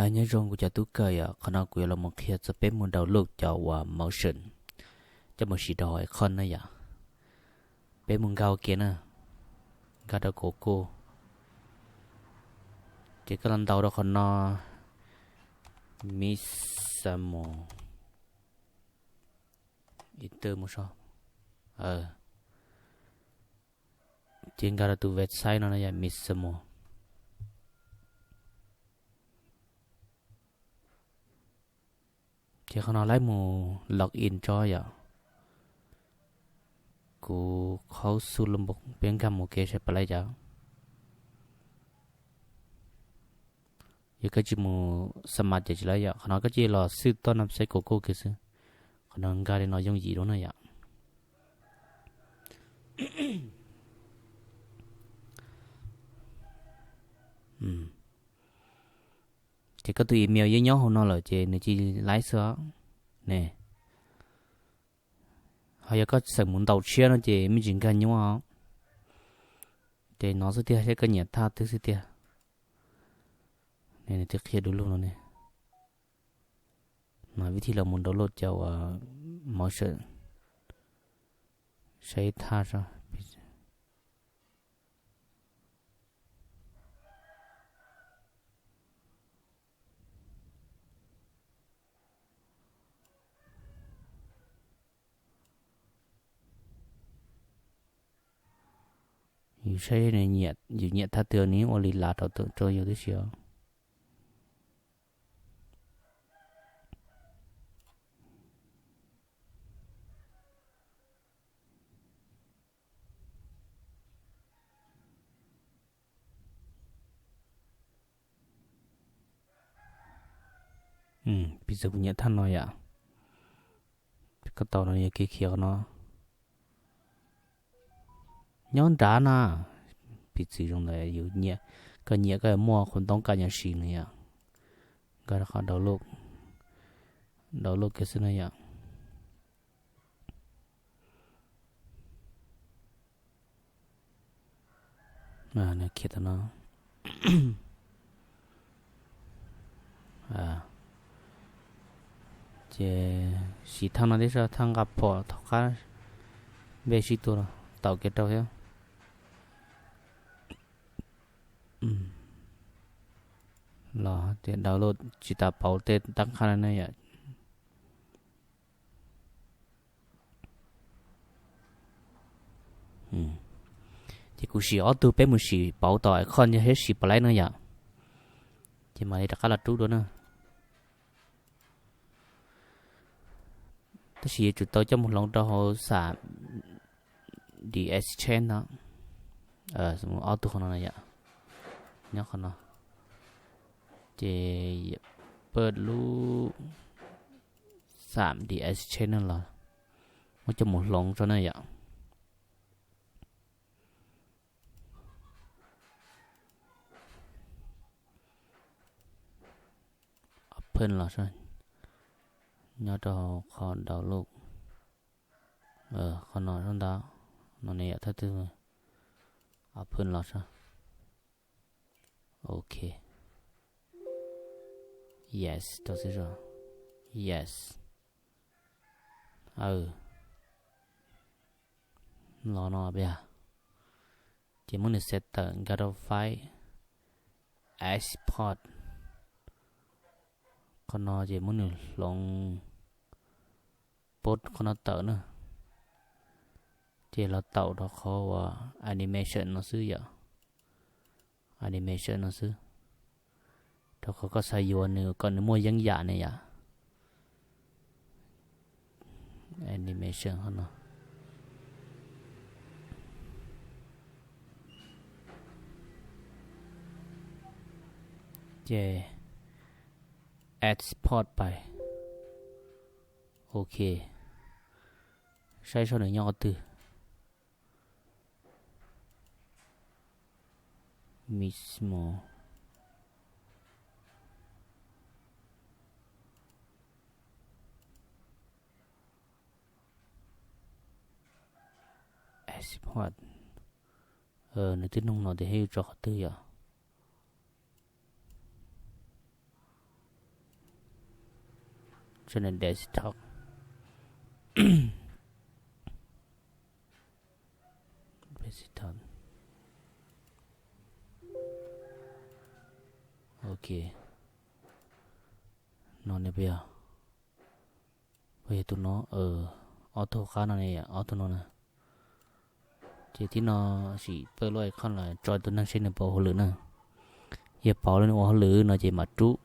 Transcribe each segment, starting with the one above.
Nyob zoo kuv cov tub kawm yom, qhov no kuv yuav los mus qhia txog peb mus download cov uas motion coj mus siv rau hauv Icon na yom. Peb mus nkag ua ke na, nkag rau Google, ces koj los ntaus rau qhov no, Mixamo, enter mus so, ces nkag rau tus website no na yom, Mixamo. Ces qhov no lawv mus log in tso yom. Kuv qhaub xu lub npo peb nkag mus kev saib pab lawv cas. Yog koj tsis mus xa mas ces tsis lawv yom, qhov no koj cia li los xwb toj no saib Google kiag xwb. Qhov no nkag li no yooj yim dua na yom. Ces koj tus email yeej nyob hauv no lawm ces nws cia li laib xwb os ne. Ho yog koj xeem mus ntaus tshiab no ces me ntsis nkag nyuaj os. Ces no xwb tiag, saib koj nyiam thaj twg xwb tiag. Nws twb qhia du lug no ne. No vib thib los mus download cov uas motion, saib thaj so. Yus saib nws nyiam, yus nyiam thaj twg nws ua li lav rau, rau yus tib si os. Piv txwv kuv nyiam thaj no yom. Koj tau no yog kev khiav qhov no. Nyob nrad na, piv txwv zoo ntawd yus nyiam, koj nyiam koj muaj qhov ntoo koj nyiam siv no yom. Nkag rau qhov download, download kiag xwb no yom. Nws khiav tau no. Ces siv thaj no tib si, thaj nqa phom thaum qab npej sib tua los tau kev rau thiab. Los ces download tsis tas pauv tej tab qhab na yom. Ces kuv siv ob tug, peb mus siv pauv tom icon thiab siv pab laib no yom. Ces mam li rov qab los rub dua na. Tab sis yuav tsum tau coj mus hloov rau hauv xam D S chain no. Ob tug qhov no yom, nyob qhov no. Ces pab lub xam D S chain no los muab coj mus hloov tso na yom. Open los, nyob rau qhov download, qhov no sab ntawd, no ne yom, thawj twg open los. Ok. Yes rau xwb. Yes. Los no peb, ces muab nws xev tawm nkag rau file export. Qhov no ces muab nws hloov, pob qhov no tawm na, ces los taum rau qhov uas animation no xwb yom. Animation no xwb, rau qhov koj xav yuav nws kom nws muaj yeeb yam ne yom. Animation qhov no, ces export pais. Ok, saib seb nws nyob qhov twg. Mismo. Export. Nws twb nug no tias yus tso qhov twg yom. Cho nên desktop. Desktop. Ok. No ne peb yog, peb yog tus no, ob tug qab no ne, ob tug no na. Ces tib no sim pawj lub icon los tso tus neeg seb nws pauv hauj lwm na. Yog pauv li nws ua hauj lwm no ces mam rub.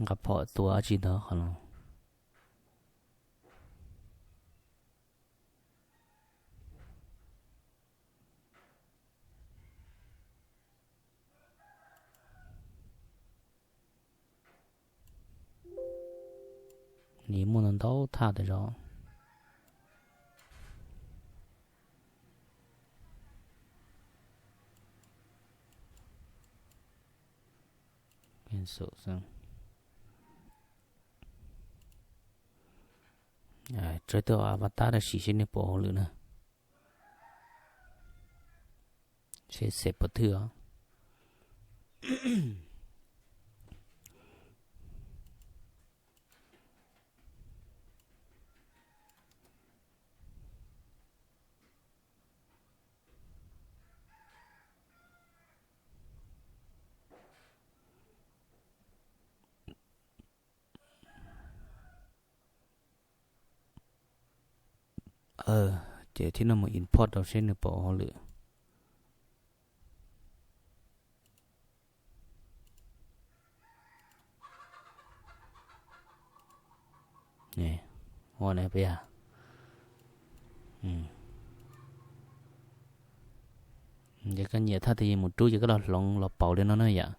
Nqa phom tua dab tsi ntawd qhov no. Nws muaj ntau ntau thaj tas zog. Tso tus avatar sim seb nws pauv hauj lwm na. Seb xev puas thwj os. Ces tib no mus import rau seb nws pauv hauj lwm. Ua ne peb yog, ces koj nyiam thaj twg yeej mus rub ces koj los hloov los pauv li no na yom.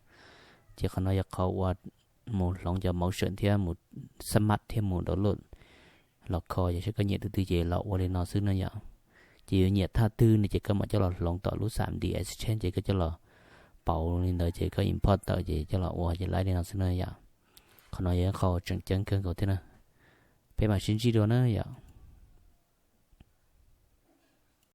Ces qhov no yog qhov uas mus hloov cov motion thiab mus xab maj thiab mus download los kho, yog seb koj nyiam tus twg ces los ua li no xwb na yom. Ces yuav nyiam thaj twg no ces koj mam coj los hloov tom lub xam D Exchange ces koj coj los pauv li ntawd ces koj import tawm ces coj los ua ces laib li no xwb na yom. Qhov no yog ib qho tseem ceeb kawg nkaus thiab na. Peb mam sib ntsib dua na yom.